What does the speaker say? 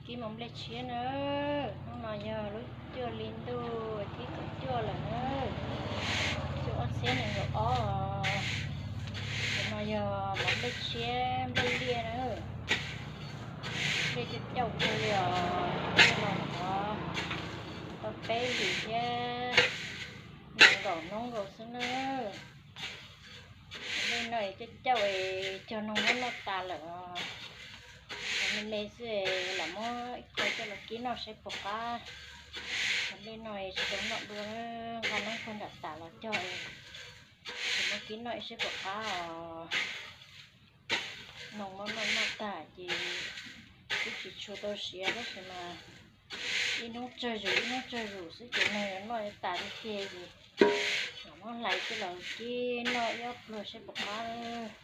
Kib mov nplej tshiab na, hnub no yog lub cuaj hli ntuj thib kaum cuaj lawm na, xyoo ob txhiab nees nkaum ob. Cov no yog mov nplej tshiab nplej liaj na, nplej cauj cauj kawg li os, nplej no tau peb hlis thiab nees nkaum hnub nkaus xwb na. Nplej no cauj cauj es cog noog muab noj tas lawm os. Me me xwb lam muab ib co coj los kib noj saib puas qab. Nplej no tsis tau noj dua, nqa noob puag nram tas los cog, tsis muab kib noj ib saib puas qab os. Noog muab noj noj tag ces twb tsis tshua tau siav tab sis mas ib hnub tsawg zus ib hnub tsawg zus xwb ces noog yuav noj yuav tas tiag tiag ces lam muab hlais coj los kib noj ib ob pluag saib puas qab.